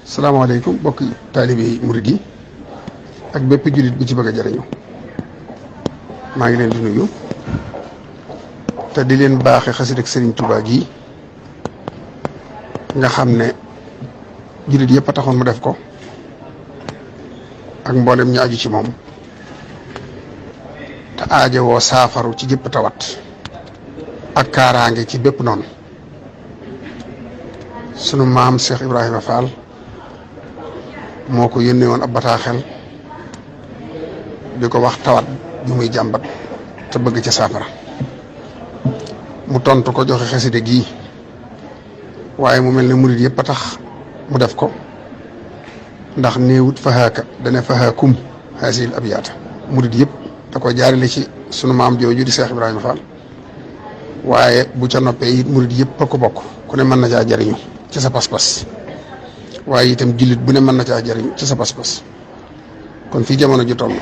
salaamaaleykum mbokki taalibe yi murid yi ak bépp jullit bu ci bëgg a jariñu maa ngi leen di nuyu te di leen baaxe xasida ak Serigne Touba gi nga xam ne jullit yëpp a taxoon mu def ko ak mboolem ñu aju ci moom te aajo woo saafaru ci jëpp tawat ak kaaraange ci bépp noonu sunu maam Cheikh Ibrahima Fall moo ko yónnee woon ab bataaxel di ko wax tawat ju muy jàmbat te bëgg ca saafara mu tontu ko joxe xasida gii waaye mu mel ne murid yëpp a tax mu def ko ndax néewut fahaaka dana fahaakum haasil abyaata murid yëpp da ko jaarale ci sunu maam jooju di Cheikh Ibrahima Fall waaye bu ca noppee it murid yëpp a ko bokk ku ne mën na caa jariñu ci sa pas-pas waaye itam jullit bu ne mën na caa jariñ ci sa pas-pas kon fii jamono ju toll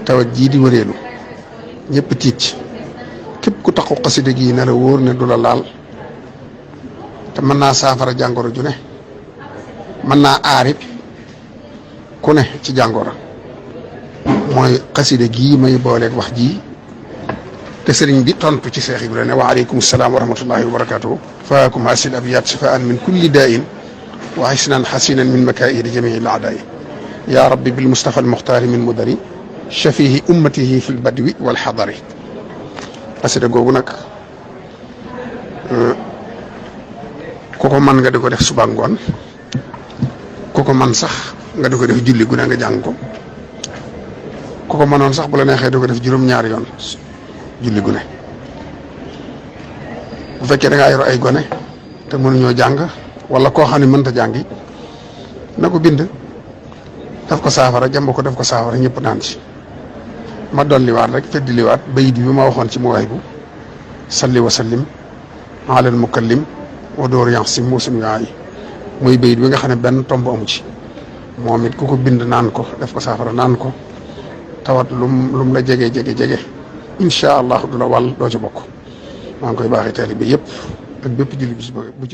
tawat jii di wëreelu ñëpp tiit ci képp ku taxu xasida gii ne la wóor ne du la laal te mën naa saafara jàngoro ju ne mën naa aarit ku ne ci jàngoro mooy xasida gii may booleeg wax ji te sëriñ bi tontu ci Seex Ibra ne wa aleykum salaam wa rahmatullahi wa barakatuhu faakum hasil abiyat shifaan min kulli daa'in wa hisnan hasinan min makaidi jamii al a'daai ya rabbi bil mustafa al muxtaari min mudari shafihi ummatihi fi l badwi wal xadari xasida googu nag ku ko mën nga di ko def suba ngoon ku ko mën sax nga di ko def julli gu ne nga jàng ko ku ko mënoon sax bu la neexee di ko def juróom-ñaari yoon julli gu ne bu fekkee da ngaa yor ay gone te mënuñoo jàng wala koo xam ne mënta jàngi na ko bind daf ko saafara jàmb ko def ko saafara ñëpp naan ci ma dolliwaat rek feddiliwaat bayit bi ma waxoon ci Mawaahibu salli wa sallim alal mukallim wa door yansim muusum yaay muy bayit bi nga xam ne benn tomb amu ci moom it ku ko bind naan ko def ko saafara naan ko tawat lum la jege incha allah du la wàll doo ci bokk maa ngi koy baaxee taalibe bi yëpp ak bépp jullit bu ci bëgg